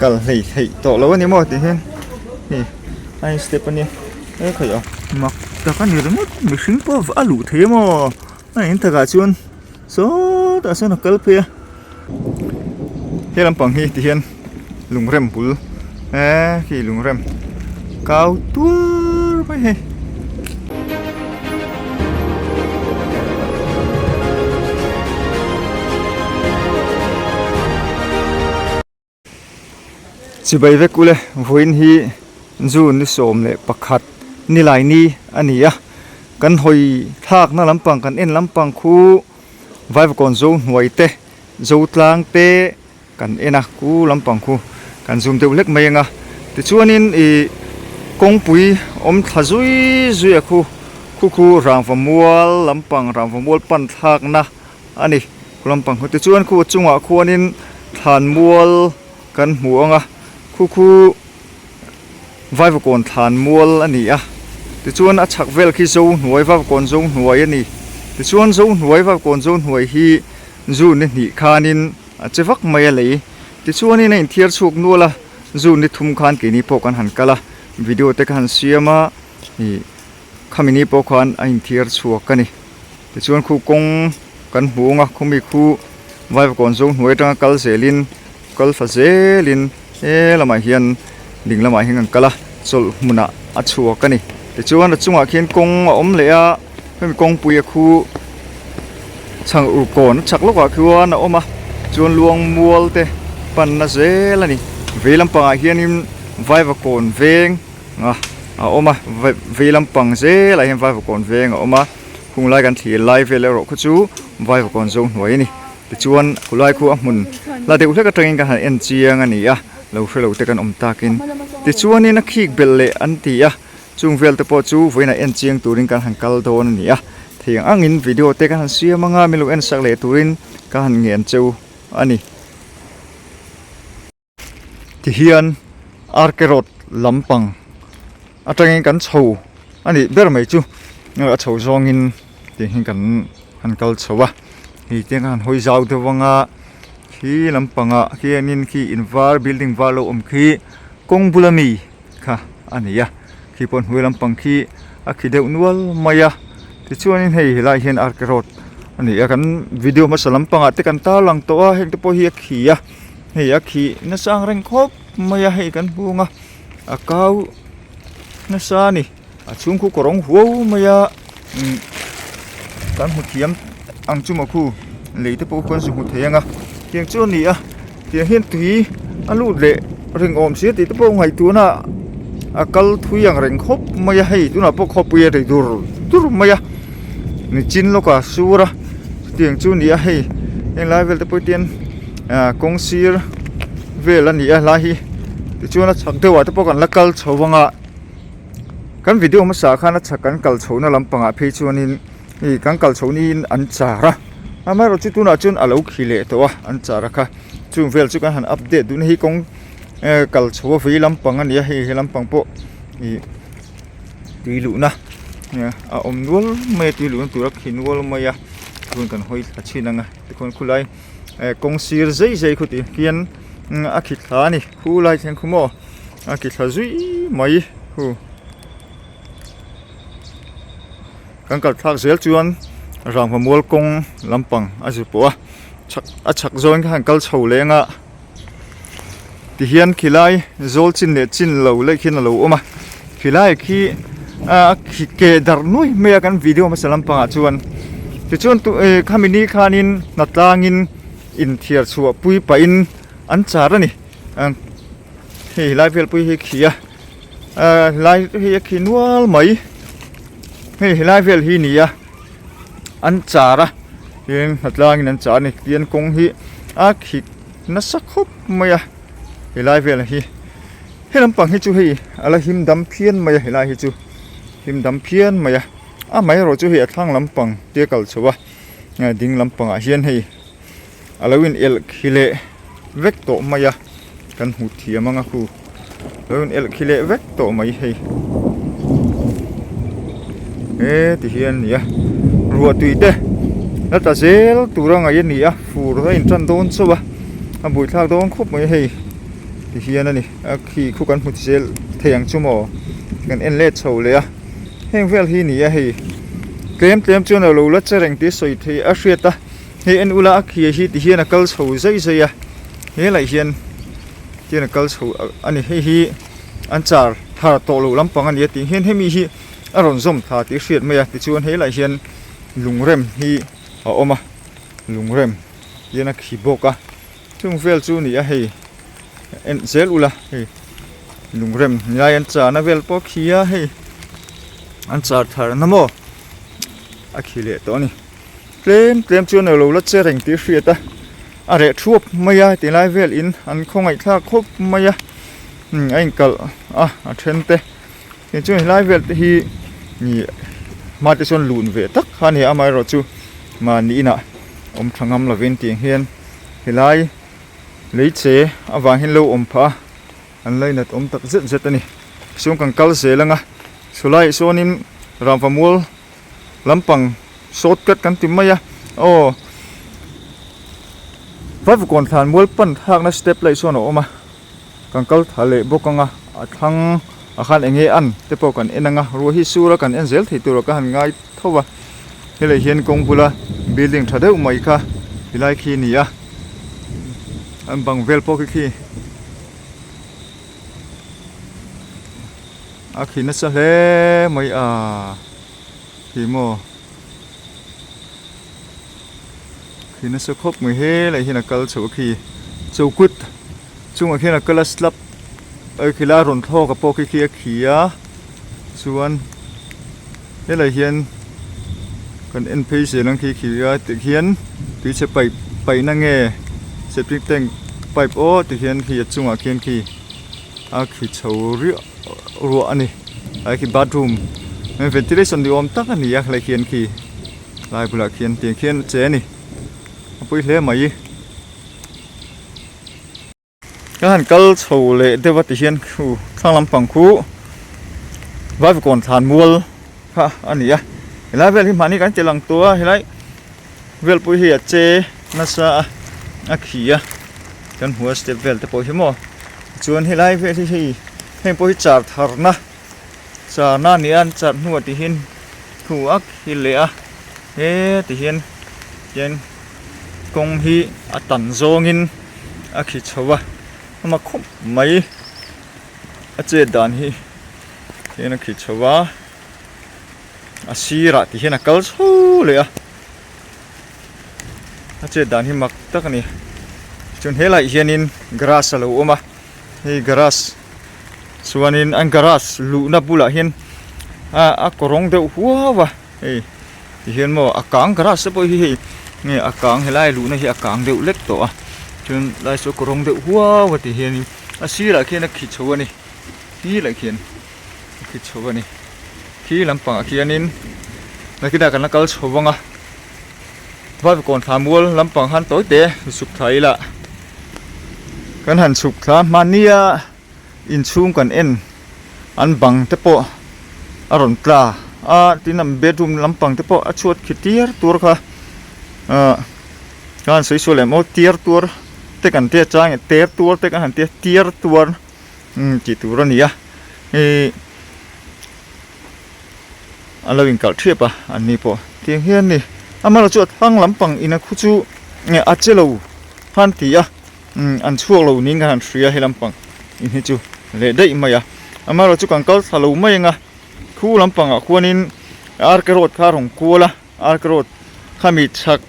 Kal hlei theih tawh lo a ni maw tih hian hei a in step a nia e khaih a mak tak a ni ringawt mihring pawh a luh thei a maw a in takah chuan sawtah sawn a kal phei a he lampang hi ti hian lungrem bul eee khi lungrem kau tuar mai hei. Chibai vek ule vawiin hi June ni 11 nilai ni a ni a kan hawi thlakna lampang kan en lampang khu Vaivakawn zo hnuai te zo tlang te kan en a khu lampang khu kan zoom deuh hlek mai ang a tichuanin ih kawngpui awm thla zui zui a khu khu khu rangva mual lampang rangva mual pan thlakna a ni khu lampang khu tichuan khu a chungah khuanin thlan mual kan hmu ang a khu khu Vaivakawn thlan mual a ni a tichuan a chhak vel khi zo hnuai Vaivakawn zo hnuai a ni tichuan zo hnuai Vaivakawn zo hnuai hi June ni hnih khanin a che vak mai a lei. Tichuanin a inthiar chhuak nual a, June ni thum khan keini pawh kan han kal a, video te ka han siam a, ih khami ni pawh khan a inthiar chhuak a ni. Tichuan khu kawng kan hmu ang a, khawmi khu Vaivakawn zo hnuai atanga kal zelin kal thla zelin he lamah hian ding lamah hian kan kal a, chawlh hmunah a chhuak a ni. Tichuan a chungah khian kawng a awm leh a. Hemi kawngpui a khu chhang ur kawn a chhak lawkah khian a awm a chuan luang mual te panna zel a ni vei lampangah hianin vaiva kawn veng a a awm a vei lampang zelah hian vaiva kawn veng a awm a khung lai kan thlir lai vel erawh kha chu vaiva kawn zo hnuai a ni tichuan khulai khu a hmun la deuh hlek atangin kan han en chiang a ni a lo hrelo te kan awm takin tichuanin a khik belh leh an ti a. Chung vel te pawh chu vawiinah en chiang turin kan han kal dawn a ni a, thei ang angin video te kan han siam anga min lo en sak leh turin ka han ngen cheu a ni. Tihian RK Road lampang atangin kan chho a nih ber mai chu a chho zawngin tiangin kan han kal chho a, hei te khan hawi zau deuh anga khi lampangah khianin khi in var building var lo awm khi kawng bula mi. kha a ni a khi pawh hnuai lampang khi a khi deuh nual mai a tichuanin hei helaiah hian RK road a ni a kan video hmasa lampangah te kan tarlang tawh a heng te pawh hi a khi a hei a khi nasa ang reng khawp mai a hei kan hung a a kau nasa a ni a chhung khu kawr rawng huau mai a umm kan hmu thiam ang chu maw khu lei te pawh khuan zu hmu thei ang a tiang chu a ni a. Tiang hian tui a lut leh ring awm si a tih te pawh ngaihtuahna a kal thui ang reng khawp mai a hei tunah pawh khawpui a ri dur dur mai a nichin lawkah sur a chutiang chu a ni a hei heng lai vel te pawh hian ah kawng sir vel a ni a helai hi tichuan a chhak deuhah te pawh kan la kal chho ang a kan video hmasa khan a chhak kan kal chhohna lampangah phei chuanin. Hei kan kal chho niin an char a amaherawh chu tunah chuan a lo khi leh tawh a an char a kha chung vel chu kan han update duh na hi kawng eh kal chho a vei lampang a ni a hei he lampang pawh ih tui luhna a awm nual mai a tui luhna tur a khi nual mai a chuan kan hawi thla chhin ang a tikhuan khulai eh kawng sir zai zai khaw tih hian a khi thla a ni khulai thleng khu maw a khi thla zui mai hu. Kan kal thlak zel chuan rangva mual kawng lampang a zu pawh a chhak a chhak zawng kha han kal chho leng a tihian khilai zawl chin leh chin lo leh khian a lo awm a khilai khi a khi keh darh nuai mai a kan video hmasa lampangah chuan tichuan eh khami ni khanin hnatlangin inthiar chhuah pui pahin an char a ni hei helai vel pawh hi khi a. Ahh helai hi a khi nual mai hei helai vel hi ni a an char a tin hnatlangin an char a ni tian kawng hi a khik nasa khawp mai a helai vel hi he lampang hi chu hei a la him dam phian mai a helai hi chu him dam phian mai a amaherawh chu hei a thlang lampang te a kal chho a ding lampangah hian hei. A lo in elh khi leh vek tawh mai a kan hmu thiam ang a hu a lo in elh khi leh vek tawh mai hei he ti hian a ni a ruah tui te la tla zel tur a ngaih a ni a fur a in tan dawn chauh a a buaithlak dawn khawp mai hei. Ti hian a ni a khi khu kan hmu zel thei ang chu maw kan en let chho leh a heng vel hi ni a hei tlem tlem chuan a lo la che reng tih a sawi theih a hriat a hei en ula a khi hi ti hian a kal chho zai zai a helaiah hian tihian a kal chho a ni hei hi an char thar tawh loh lampang a ni a tih hian hemi hi a rawn zawm tha tih a hriat mai a tichuan helaiah hian lungrem hi a awm a lungrem hian a khi bawk a. Chung vel chu ni a hei en zel ula hei lungrem nilai an chahna vel pawh khi a hei an char thar na maw a khi leh tawh a ni tlem tlem chuan a lo la che reng tih a hriat a a reh thuap mai a tilai vel in an khawngaih thlak khawp mai a umm a inkalh a a then te tichuan helai vel te hi ih hma te chuan lun ve tak kha a ni a amaherawhchu mahni inah awm tha ngam lovin tiang hian. Helai lei che avang hian lo awm phah a, an lainat awm tak zet zet a ni. Chuan kan kal zel ang a, chulaiah sawnin rangva mual lampang shortcut kan ti mai a, aw Vaivakawn thlan mual pan thlakna step laih sawn a awm a, kan kal tha leh bawk ang a, a thlang ah khan eng nge an te pawh kan en ang a, ruah hi sur a kan en zel thei tur ah ka han ngai tho a, helai hian kawng bula building tha deuh mai kha tilai khi a ni a, an bang vel pawh khi khi a khi nasa hle mai a khi maw khi nasa khawp mai helai hian a kal chho a khi chokut chungah khian a kal a slab a khila rawn thlawk a pawh khi khi a khi a chuan helai hian kan en phei zel ang khi khi a ti khian tuichhe pipe paihna nge septic tank pipe aw ti hian khi a chungah khian khi a khi chho riah ruah a ni ai khi bathroom ventilation ni awm tak a ni a helai khian khi lai bulah khian tiang khian a che a ni a pawi hle mai. Ka han kal chho leh deuh a ti hian khu thlang lampang khu Vaivakawn thlan mual kha a ni a helai vel hi mahni kan ti lang tawh a helai vel pawh hi a che nasa a a khi a kan hmu a step vel te pawh hi maw chuan helai vel hi hei heng pawh hi char tharna charna a ni a an char hnuah ti hian thu a khi leh a he ti hian tian. Kawng hi a tan zawngin a khi chho a, ama khawp mai a chet dan hi hian a khi chho a, a sirah ti hian a kal chho leh a, a chet dan hi mak tak a ni. Chuan helaiah hianin grass a lo awm a, hei grass chuanin an grass luhna bulah hian a kawrawng deuh huau a. Hei ti hian maw a kang grass te pawh hi hei nge a kang helai luhna hi a kang deuh lek tawh a chuan lai saw kawrawng deuh huau a ti hianin a sirah khian a khi chho a ni khi lah khian a khi chho a ni khi lampangah khianin nakinah kan la kal chho vang a Vaivakawn thla mual lampang han tawi te chhuk thla ila kan han chhuk thla hmania. Inchhung kan en an bang te pawh a rawn tla a tin an bedroom lampang te pawh a chhuat khi tiar tur kha ahh ka han sawi sual em aw tiar tuar te kan tia chang e ter tuar te kan han tia tiar tuar umm tih tur a ni a ihh a lo inkalh thiap a an ni pawh tiang hian ni amaherawhchu a thlang lampang in a khu chu a che lo khan ti a. Umm an chhuak lo niin ka han hria he lampang in hi chu leh daih mai a amaherawh chu kan kal thla lo mai ang a khu lampangah khuanin arke road kha a rawn kual a arke road khami chhak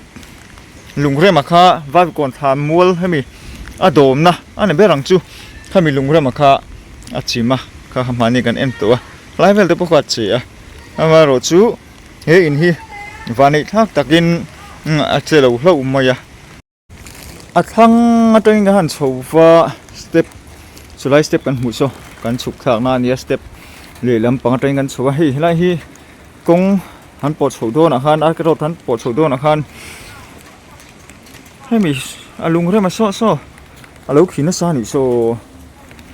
lungrema kha vaivakawn thla mual hemi a dawmna a ni ber ang chu khami lungrema kha a chim a kha kha hmani kan en tawh a helai vel te pawh kha a che a amaherawh chu he in hi vaneih thlak takin a che lo hlauh mai a. A thlang atangin kan han chho va step chulai step kan hmuh saw kan chhuk thlak na ania step lehlam pang atangin kan chho a hei helai hi kawng han pawh chhoh dawnah khan arke road han pawh chhoh dawnah khan hemi a lung rem a saw saw a lo khi nasa anih saw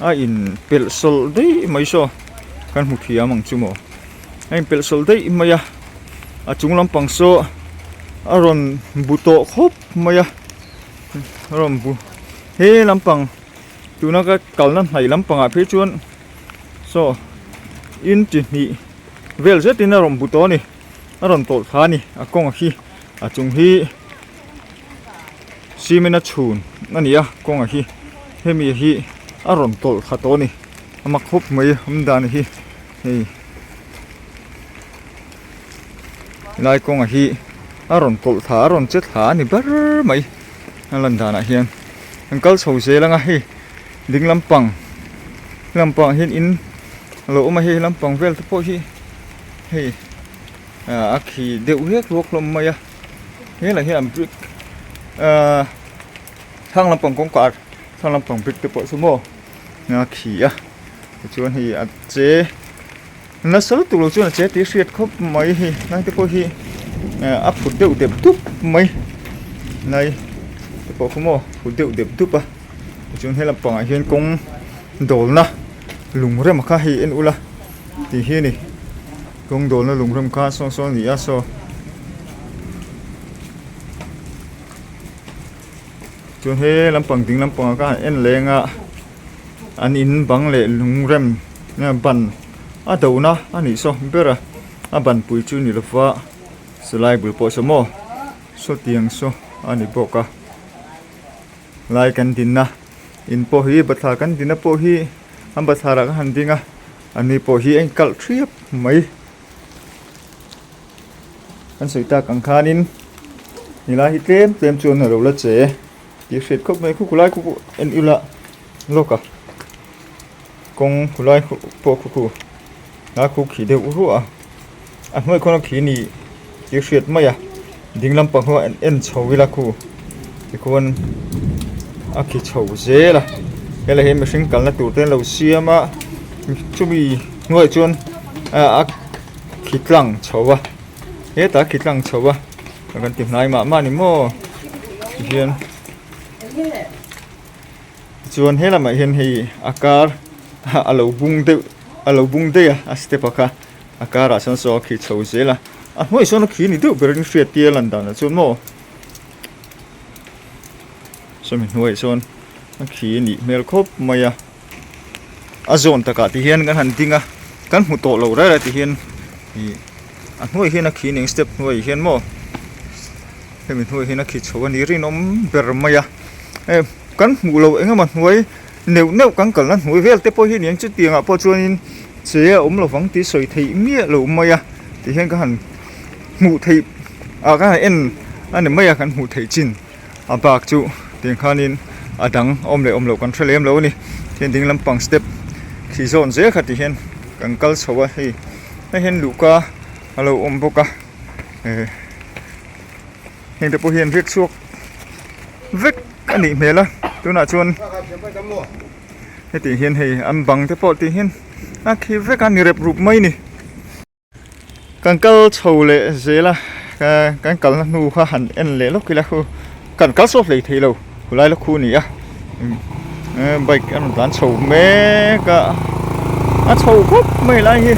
a in pelh sawlh daih mai saw kan hmu thiam ang chu maw a in pelh sawlh daih mai a a chung lampang saw a rawn bu tawh khawp mai a a rawn bu he lampang. Tuna ka kalna hnaih lampangah phei chuan saw in chi hnih vel zetin a rawn bu tawh a ni a rawn tawlh thla a ni a kawng hi a chung hi cement a chhun a ni a kawng hi hemi hi a rawn tawlh thla tawh a ni a mak khawp mai awm dan hi hei helai kawng hi a rawn tawlh thla a rawn che thla a ni ber mai a lan danah hian. Kan kal chho zel anga hei ding lampang lampangah hian in a lo awm a hei lampang vel te pawh hi hei ah a khi deuh hlek hlawk hlawm mai a helai hian an brick ahh thlang lampang kawngkhar thlang lampang brick te pawh chu maw a khi a tichuan hei a che nasa lutuk lo chuan a che tih a hriat khawp mai hei lai te pawh hi a phut deuh dep dup mai lai te pawh kha maw phut deuh dep dup a tichuan he lampangah hian kawng dawlna lung rem kha hei en ula tih hi a ni kawng dawlna lung rem kha saw saw a ni a saw chuan he lampang ding lampangah khan en leng a. An in bang leh lungrem ban a dona a nih saw ber a a ban pui chu ni lova silai bul pawh saw maw sawtiang saw a ni bawk a lai kan dinna in pawh hi bathlar kan dinna pawh hi an bathlar ah kan han ding a a ni pawh hi a inkalh thiap mai. Kan sawi tak ang khanin helai hi tlem tlem chuan a lo la che. Tih hriat khawp mai khu lai khu pawh en ila lawk a kawng khu lai khu pawh khu khu a khu khi deuh ruah a a hnuai khawn a khi ni tih hriat mai a ding lampang ho en en chho ila khu tikhuan a khi chho zel a helai hi mihring kalna tur te an lo siam a chumi hnuaiah chuan a khi tlang chho a hetah a khi tlang chho a. Kan ti hnai mah mah a ni maw tihian chuan he lamah hian hei a kar a lo bung deuh a lo bung daih a a step a kha a karah chuan saw a khi chho zel a a hnuai sawn a khi ni deuh berin hriat tir a lan danah chuan maw sawmi hnuaiah sawn a khi a nih hmel khawp mai a a zawn takah ti hian kan han ding a kan hmu tawh lo reng reng ti hian ih a hnuaiah hian a khi ning step hnuaiah hian maw hemi hnuaiah hian a khi chho a ni rinawm ber mai a eh kan hmuh loh eng emaw hnuai neuh neuh kan kalna hnuai vel te pawh hi aniang chutiang ah pawh chuanin che a awm lovang tih sawi theih miah lo mai a ti hian ka han hmuh theih ah ka han en a ni mai a kan hmuh theih chin. A bak chu tiang khanin a dang awm leh awm loh kan hre lem lo a ni tin ding lampang step khi zawn zel kha ti hian kan kal chho a hei hei hian luhka a lo awm bawk a eh heng te pawh hian riak chhuak vek a nih hmel a tunah chuan heti hian hei an bang te pawh ti hian a khi vek a ni rep rup mai a ni. Kan kal chho leh zel a kan kalna hnu kha han en leh lawk ila khu kan kal saw hlei thei lo khulai la khu a ni a bike a rawn tlan chho mek a a chho khawp mai lai hi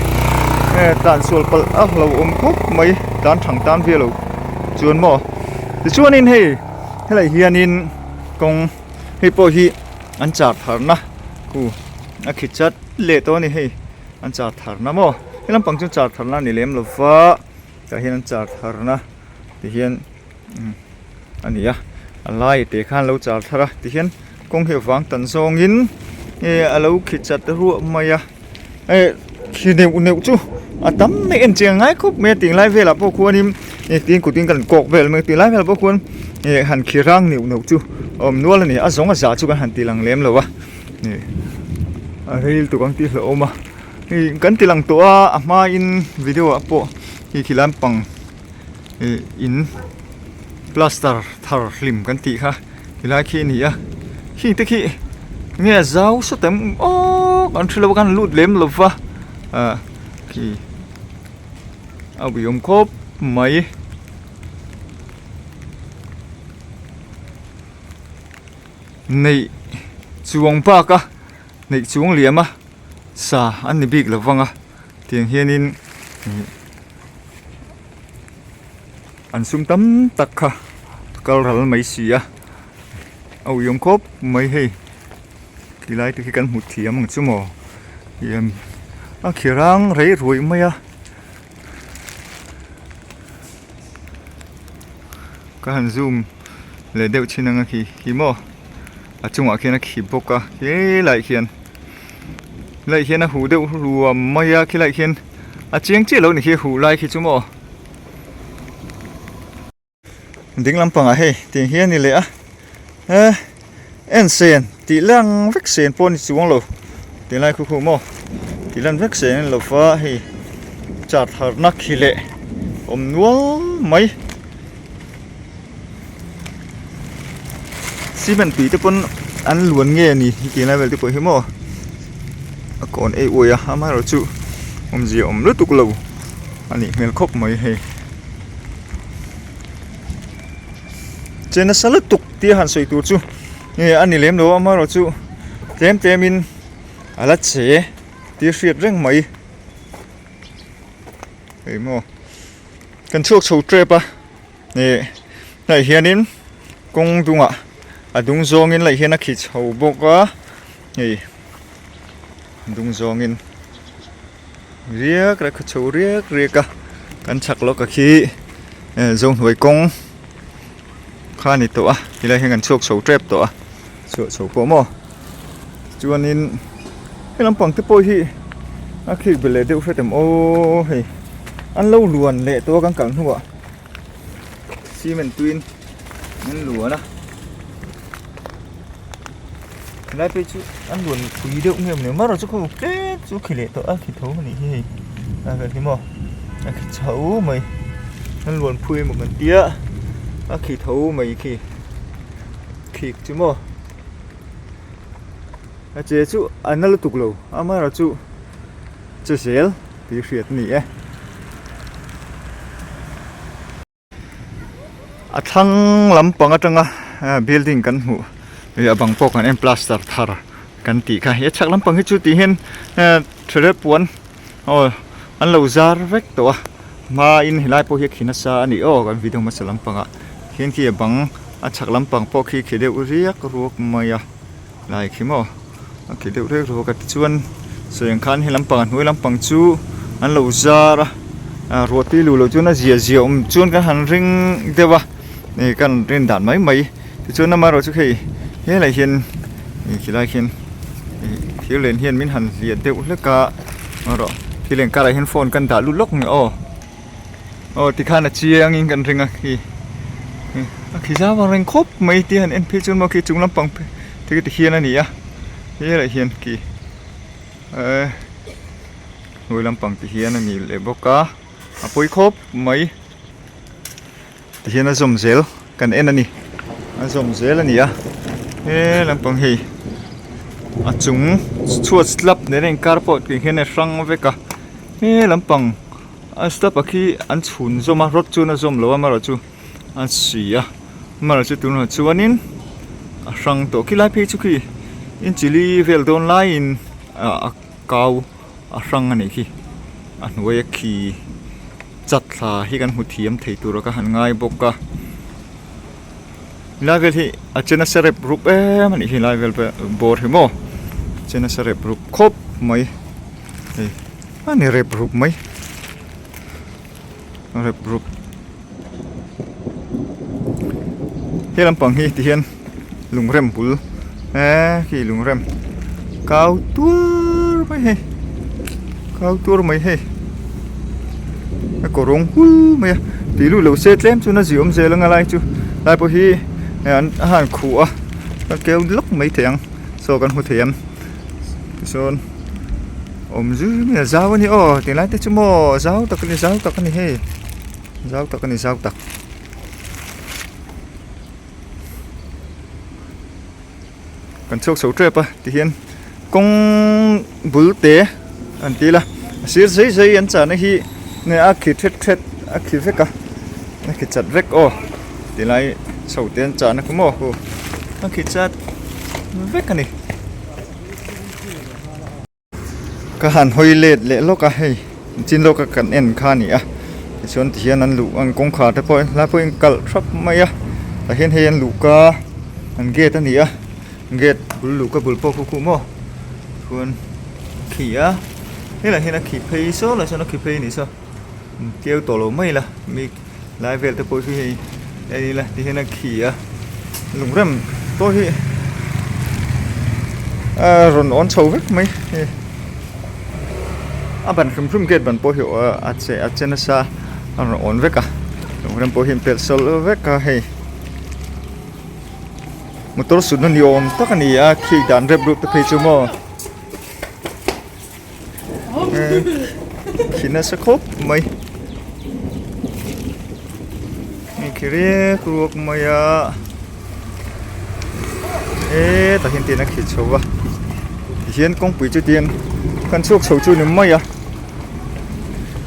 tlan sual palh a hlauhawm khawp mai tlan thang tan viau lo chuan maw tichuanin hei helai hianin kawng hei pawh hi an char tharna khu a khi chat leh tawh a ni hei. An char tharna maw he lampang chu char tharna a ni lem lo va tah hian an char tharna ti hian umm a ni a a lai te khan lo char thar a ti hian kawng hi a vang tan zawngin eh a lo khi chat ruah mai a eh khi neuh neuh chu a tam mai en chiang ngai khawp mai a tih lai velah pawh khuanin eh tin kutin kan kawk vel mai tih lai velah pawh khuan eh han khi rang neuh neuh chu a awm nual a ni a zawng a za chu kan han ti lang lem lo a. A ril tuk ang tih hlauhawm a hei kan ti lang tawh a a hmain video ah pawh hei khi lampang ih in plaster thar hlim kan tih kha tilai khi a ni a heng te khi nge a zau sawt em aww kan hre lo a kan lut lem lo va ah khi a uiawm khawp mai. Neih chuang bak a neih chuang liam a sa an ni bik lo vang a tiang hianin ih an sum tam tak kha a kal ral mai si a a uiawm khawp mai hei. Khi lai te khi kan hmu thiam ang chu maw hian a khi rang rei ruih mai a ka han zoom leh deuh thin ang a khi khi maw a chungah khian a khi bawk a helaiah khian helaiah hian a huh deuh ruam mai a khilaiah khian a chiang chiah lo a ni khi huh lai khi chu maw. Ding lampangah hei tiang hi a ni leh a eh en sen tih lang vek sen pawh a ni chuang lo tilai khu khu maw tih lan vek sen a ni lo va hei char tharna khi leh awm nual mai cement tui te pawn an luan nge a ni tilai vel te pawh hi maw a kawn ei uai a amaherawhchu awmzia awm lutuk lo a nih hmel khawp mai hei. Che nasa lutuk tia han sawi tur chu nge a ni lem lo a amaherawh chu tlem tlem in a la che tih hriat reng mai hei maw kan chhuak chho tep a ih hnaih hianin kawng dungah a dung zawngin laih hian a khi chho bawk a hei dung zawngin. Riak riak a chho riak riak a kan chhak lawk a khi zohnuai kawng kha a ni tawh a tilai hian kan chhuak chho tep tawh a chhuah chho pawh maw chuanin he lampang te pawh hi a khik belh leh deuh hret em aw hei an lo luan leh tawh a kan kal hnuah cement tuiin an luan a. Helai phei chu an rawn pui deuh nge maw ni marawh chu khaw tlem chu khi leh tawh a khi tho a nih hi hei a vel hi maw a khi chho mai an rawn phui emaw kan tia a khi tho mai khi khik chu maw a che chu a na lutuk lo amaherawh chu che zel tih hriat a ni e. A thlang lampang atanga building kan hmuh ih a bang pawh kan en plaster thar kan tih kha he chhak lampang hi chu tih hian therep puan aw an lo zar vek tawh a hmain helai pawh hi a khi nasa a ni aw kan video hmasa lampangah khian khi a bang a chhak lampang pawh khi khi deuh riak ruak mai a lai khi maw a khi deuh riak ruak a tichuan sawi ang khan he lampang a hnuai lampang chu an lo zar a ah ruah tui luh loh chuan a zia zia awm chuan kan han ring deuh a ih kan rin dan mai mai tichuan amaherawh chu hei helaiah hian ih khilai khian ih thir len hian min han hliah deuh hlek a erawh thil len karah hian phone kan dah lut lawk ang aw. Aw tikhan a chiang in kan ring a khi a khi zau ang reng khawp mai tia han en phei chuan maw khi chung lampang phei te khi tihian a ni a helaiah hian khi ehh hnuai lampang ti hian a ni leh bawk a a pawi khawp mai tihian a zawm zel kan en a ni a zawm zel a ni a he lampang hei a chung chhuat slab nen a inkar pawh tih hian a hrang vek a he lampang. A step a khi an chhun zawm a rod chuan a zawm lo a amaherawh chu a si a amaherawh chu tunah chuanin a hrang tawh khilai phei chu khi inchi li vel dawn laiin ah a kau a hrang a nih khi a hnuai a khi chat thla hi kan hmu thiam thei tur a ka han ngai bawk a helai vel hi a che nasa rep rup em a nih hi helai vel bawr hi maw che nasa rep rup khawp mai hei. A ni rep rup mai rep rup he lampang hi tihian lungrem bul eee khi lungrem kau tuar mai hei kau tuar mai hei a kawr rawng hul mai a tui luh loh se tlem chuan a ziawm zel anga lai chu lai pawh hi an a han khuh a a keu lawk mai thei ang saw kan hmu thei ang tichuan. Awm zui mai a zau a ni aw tilai te chu maw zau tak a ni zau tak a ni hei zau tak a ni zau tak kan chhuak chho tep a tihian kawng bul te an ti ila a sir zai zai an chahna hi nge a khi thet thet a khi vek a a khi chat vek aw tilai chho te an chahna kha maw a khi chat vek a ni. Ka han hawi let leh lawk a hei chin lawk a kan en kha a ni a tichuan tihian an luh an kawngkhar te pawh helai pawh hi an kalh thap mai a tah hian hei an luhka an gate a ni a Gate bul luh ka bul pawh khu khu maw chuan khi a helaiah hian a khi phei saw lah sawn a khi phei a nih saw keu tawh lo mai la mi lai vel te pawh hi hei en ila ti hian a khi a lungrem pawh hi a rawn awn chho vek mai hei a ban hrim hrim gate ban pawh hi a che a che nasa a rawn awn vek a lungrem pawh hi an pelh sawlh vek a hei. Motor sutna ni awm tak a ni a khi dan rep rup te phei chu maw khi nasa khawp mai hei khi riak ruak mai a hetah hian tin a khi chho a tihian kawngpui chu tian kan chhuak chho chu ni mai a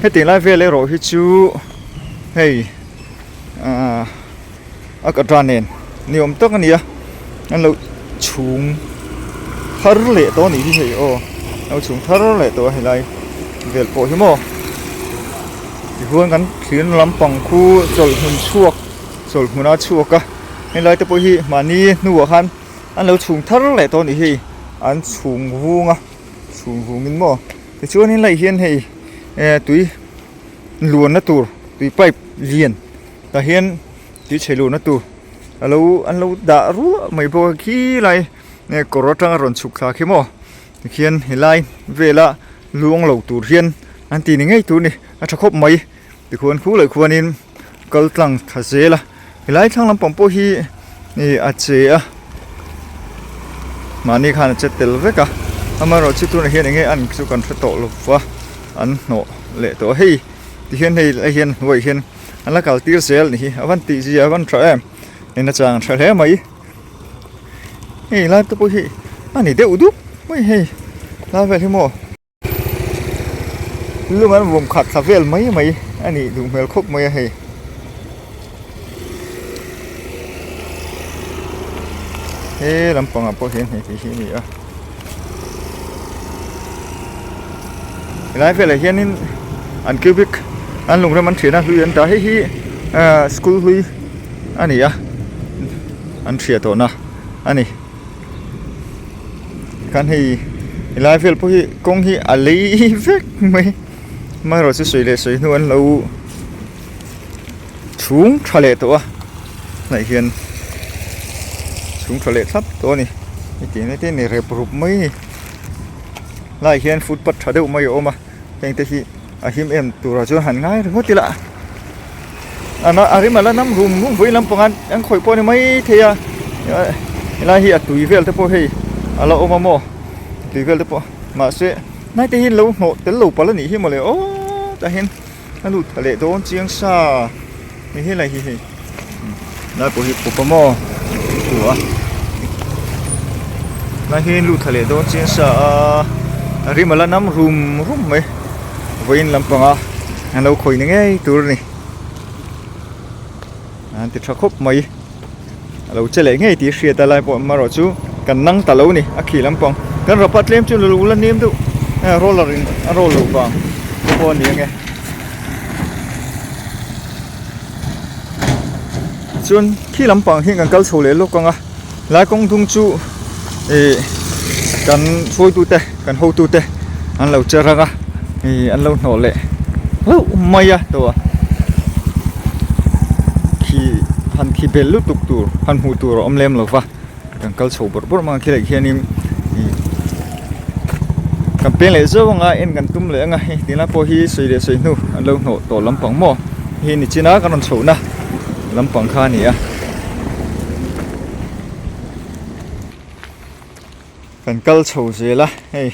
hetiang lai vel erawh hi chu hei ahh. A katra nen ni awm tak a ni a an lo chhung thar leh tawh a nih hi hei aw an lo chhung thar leh tawh a helai vel pawh hi maw tichuan kan thlir lampang khu chawlh hmun chhuak chawlh hmun a chhuak a helai te pawh hi mahni hnuah khan an lo chhung thar leh tawh a nih hi an chhung vung a chhung vungin maw tichuan helai hian hei eh tui luanna tur tui pipe lian. Tah hian tui chhe luhna tur a lo an lo dah ruah mai bawk a khilai nge kawr atanga rawn chhuk thla khi maw tikhian helai vela luang lo tur hian an ti ni ngei tur a ni a tha khawp mai tikhuan khu leh khuanin kal tlang tha zel a helai thlang lampang pawh hi ih a che a mahni khan a che tel vek a amaherawhchu tunah hian eng nge an chu kan hre tawh lo va an hnawh leh tawh a hei tihian hei lai hian hnuaiah hian. An la kal tir zel ni hi a van tih zia a van tha em en achang tha hle mai hei lai te pawh hi a ni deuh dup mai hei lai vel hi maw lung an vawm khat thla vel mai mai a nih duh hmel khawp mai a hei. He lampangah pawh hian hei tih hi a ni a helai velah hianin an cubic an lungrem an thian a hlui an dah hei hi ahh school hlui a ni a an hriat tawhna a ni khan hei helai vel pawh hi kawng hi a lei vek mai amaherawhchu sawi leh sawi hnu an lo chhung tha leh tawh a hnaih hian chhung tha leh thlap tawh a ni hetiang te ni rep rup mai a ni laiah hian footpath tha deuh mai a awm a heng te hi a him em turah chuan han ngai ringawt ila a rem a la nam rum rum vawi lampang an an khawih pawh a ni maithei a helai hi a tui vel te pawh hei a la awm a maw tui vel te pawh mahse hnai te hi an lo hnawh tel lo palh a nih hi mawle aw tah hian. A lut tha leh dawn chiang sa hei helai hi hei lai pawh hi pup a maw thu a lai hi lut tha leh dawn chiang sa a a rim a la nam rum rum mai vawiin lampanga an lo khawih ni ngei tur a ni an ti tha khawp mai a lo che leh ngei tih hriat a lai pawh amaherawh chu kan nang ta lo a ni a khi lampang kan rapa tlem chu lo la nem deuh roller in a roll loh vang te pawh a ni ange chuan khi lampang hi kan kal chho leh lawk ang a lai kawng dung chu ih kan hruaitute kan hotute an lo che rang a ih an lo hnawh leh hlauh mai a tawh a khi han khi bel lutuk tur han hmuh tur a awm lem lo va kan kal chho bawrh bawrh mai a khilai khianin ih kan peng leh zauh anga en kan tum leh anga hei tinglai pawh hi sawi leh sawi hnu an lo hnawh tawh lampang maw hei nichina kan rawn chhohna lampang kha a ni a. Kan kal chho zel a hei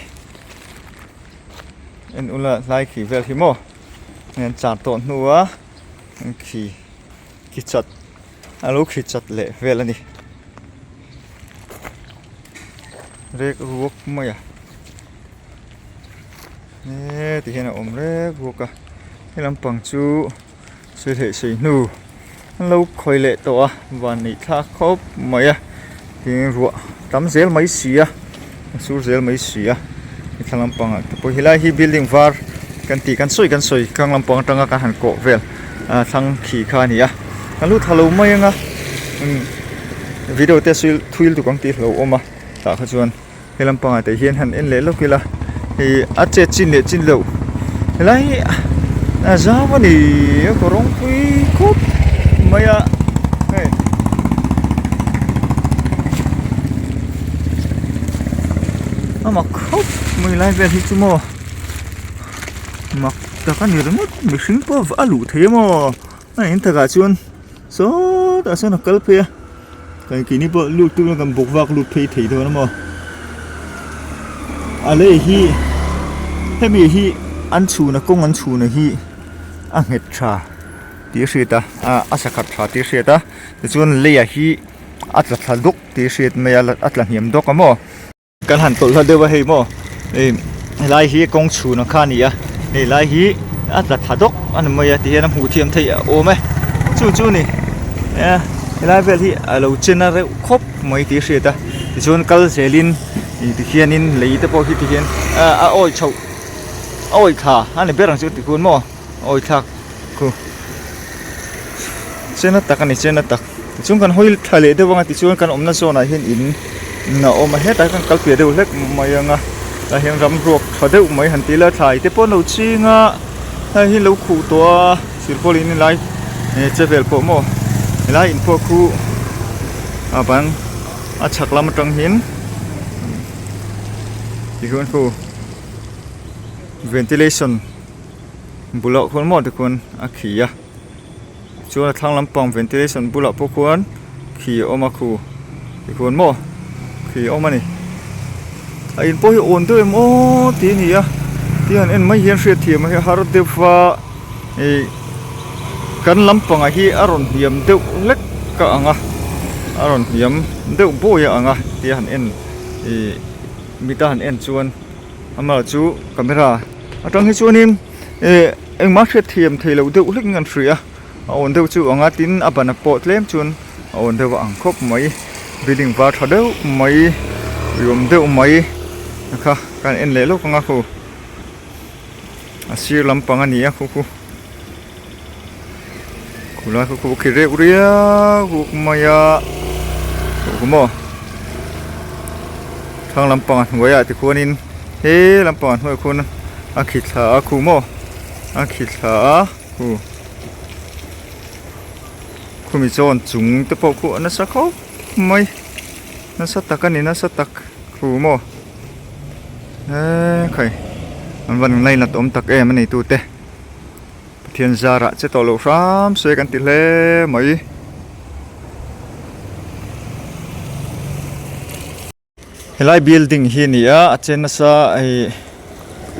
en ula hlai khi vel hi maw hei an char tawh hnu a an khi khi chat a lo khi chat leh vel a ni rek ruak mai a he ti hian a awm rek ruak a he lampang chu sawi theih sawi hnu an lo khawi leh tawh a van neih thlak khawp mai a tin ruah tam zel mai si a a sur zel mai si a he thla lampang ah te pawh helai hi building var kan tih kan sawi kan sawi thlang lampang atanga kan han kawh vel ah thlang khi kha a ni a kan lut thla lo mai ang a video te sawi thui lutuk ang tih hlauhawm a. Tah kha chuan he lampangah te hian han en leh lawk ila hei a chet chin leh chin loh helai hi a zau a ni a kaw rawngpui khawp mai a hei a mak khawp mai lai vel hi chu maw mak tak a ni ringawt mihring pawh a luh thei a maw a in takah chuan sawtah sawn a kal phei a kan keini pawh lut tum ila kan bawk vak lut phei thei dawn a maw a lei hi hemi hi an chhun a kawng an chhun a hi a nghet tha tih a hriat a ah a sakhat tha tih a hriat a tichuan leiah hi a tla thla dawk tih a hriat mai a a tla hniam dawk a maw. Kan han tawlh hla deuh a hei maw ih helai hi kawng chhun ang kha a ni a hei lai hi a tla thla dawk a ni mai a tihian a hmuh thiam theih a awm e chu chu a ni e helai vel hi a lo chen a reuh khawp mai tih a hriat a tichuan kal zelin ih tikhianin lei te pawh hi tikhian a a awi chhoh a awi thla a ni ber ang chu tikhuan maw a awi thlak khu chen a tak a ni chen a tak. Tichuan kan hawi thla leh deuh anga tichuan kan awmna zawnah hian in a awm a hetah hian kan kal piah deuh hlek mai anga tah hian ram ruak tha deuh mai han ti ila thlai te pawh an lo ching a helai hi lo khuh tawh a silpawlin helai eh che vel pawh maw helai in pawh khu a bang a chhak lam atang hian tichuan khu ventilation bulah khuan maw tikhuan a khi a. Chuan a thlang lampang ventilation bulah pawh khuan khi a awm a khu tikhuan maw khi a awm a ni a in pawh hi awn deuh em aw tih a ni a ti han en mai hian hriatthiam hi a har deuh va ih kan lampangah hi a rawn hniam deuh hlek ka ang a a rawn hniam deuh bawi a ang a tia han en ih mita han en chuan amah chu camera atang hi chuanin ih engmah hriatthiam theih loh deuh hlek in an hria a awn deuh chu ang a tin a ban pawh tlem chuan a awn deuh a ang khawp mai building var tha deuh mai nuam deuh mai kha kan en leh lawk ang a khu a sir lampang a ni a khu khu khulai khu khu khi reuh riau ruk mai a khu maw thlang lampang a hnuaiah tikhuanin he lampang a hnuaiah khuan a khi thla a khu maw a khi thla a khu khumi chuan chung te pawh khu a nasa khawp mai nasa tak a ni nasa tak khu maw eee khai an van ngainat awm tak em a nei tute. Pathian zarah che tawh loh hram se kan ti hle mai. Helai building hi a ni a, a chen nasa hei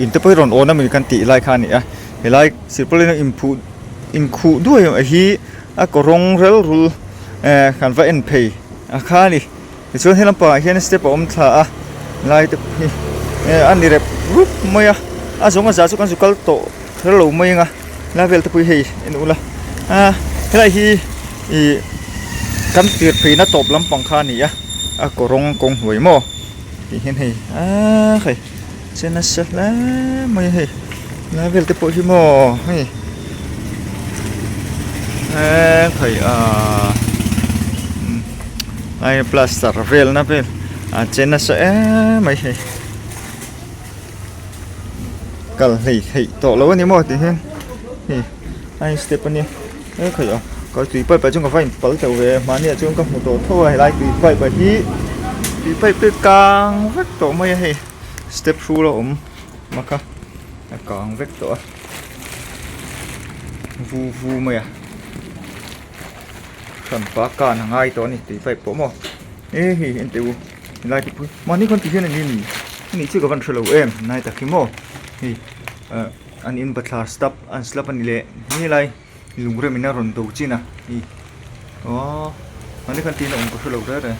in te pawh hi rawn awn a mi kan tih lai kha a ni a, helai silpaulin a inphuh inkhuh duai hi a kaw rawng rel rul eh kan va en phei a kha a ni. Tichuan he lampangah hian step a awm thla a lai te hi eh a ni rep rup mai a a zawng a za chu kan zu kal tawh kher lo mai ang a lai vel te pawh hi hei en ula a helai hi ih kan tir pheina tawp lampang kha a ni a a kaw rawng kawng hnuai maw tih hian hei aaa hei che nasa hle mai a hei lai vel te pawh hi maw hei eee khai aaa ai plaster vel na vel a che nasa em mai hei kal hlei theih tawh lo a ni maw tih hian hei a in step a nia e khai a kal tui pipe ah chuan ka va in pal teuh ve mahni ah chuan ka hmu tawh tho a helai tui pipe ah hi tui pipe te kang vek tawh mai a hei step hrul a awm mak a a kang vek tawh a vu vu mai a. Hranpa kan a ngai tawh a ni tih pipe pawh maw e hei en teh u helai te pawh hi mahni khawn ti hian an in ani chu ka van hrelo em nai tak hi maw hei ah an in bathlar step an slap a ni leh helai lungrem in a rawn do chin a hei aw mahni khan tin a awm ka hrelo reng reng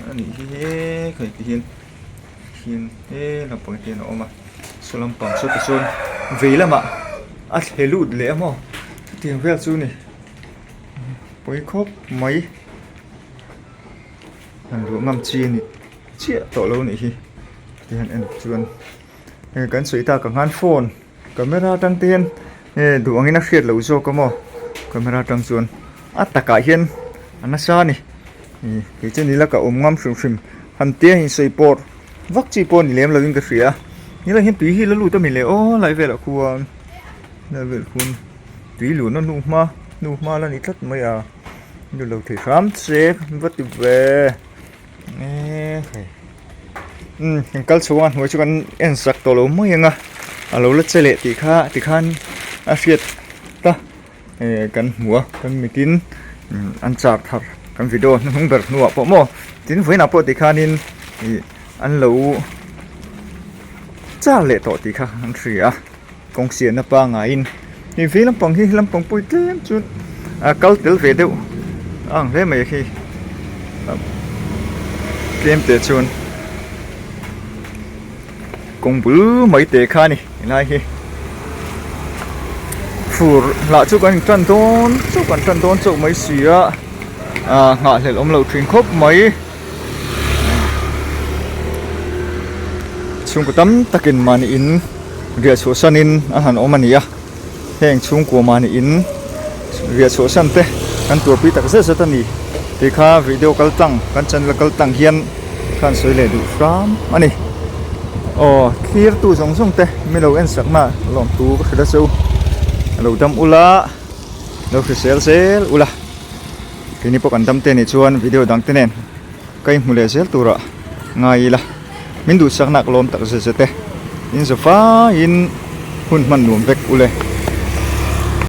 a nih hi he khai ti hian hian he lampang te hian a awm a saw lampang saw tichuan vei lamah a thle lut leh a maw chutiang vel chu a ni pawi khawp mai han luah ngam chi a ni chiah tawh lo a nih hi ti han en chuan hei kan sawi tak ang khan phone camera atang te hian nge duh angin a hriat loh zawk a maw camera atang chuan a takah hian a nasa a ni. Ih kei chu nila ka awm ngam hrim hrim han tia in sawi pawr vak chi pawh ni lem lovin ka hria a nilai hian tui hi la lut a mi le aw lai velah khuan lai velah khuan tui luhna hnu hma hnu hma la ni tlat mai a nu lo thei hram che va ti ve eee hei umm kan kal chho a hnuai chu kan en sak tawh lo mai ang a a lo la che leh tih kha tikhan a hriat ta. Eh kan hmu a kan mitin an char thar kan video hnuhnung ber hnuah pawh maw tin vawiinah pawh tikhanin ih an lo char leh tawh tih kha an hria a kawng siamna pangaiin hei vei lampang hi lampang pawh hi tlem chu a kal tel ve deuh a ang hle mai khi tlem teh chuan Kawng bul mai teh kha a ni helai hi fur lah chu kan intan dawn chauh kan tan dawn chauh mai si a ah nghahhlelh awm loh thin khawp mai chhungkaw tam takin mahni in riah chhuah sanin a han awm a ni a heng chhungkua mahni in riah chhuah san te kan tuarpui tak zet zet a ni tih kha video kal tlang kan channel kal tlang hian khan sawi leh duh hram a ni aw thlir tu zawng zawng te mi lo en sak na lawmthu ka hrilh a chu a lo dam ula lo hrisel zel ula keini pawh kan dam te nih chuan video dang te nen ka inhmu leh zel turah ngai ila min duhsakna ka lawm tak zet zet e in za faiin hun hman nuam vek ule.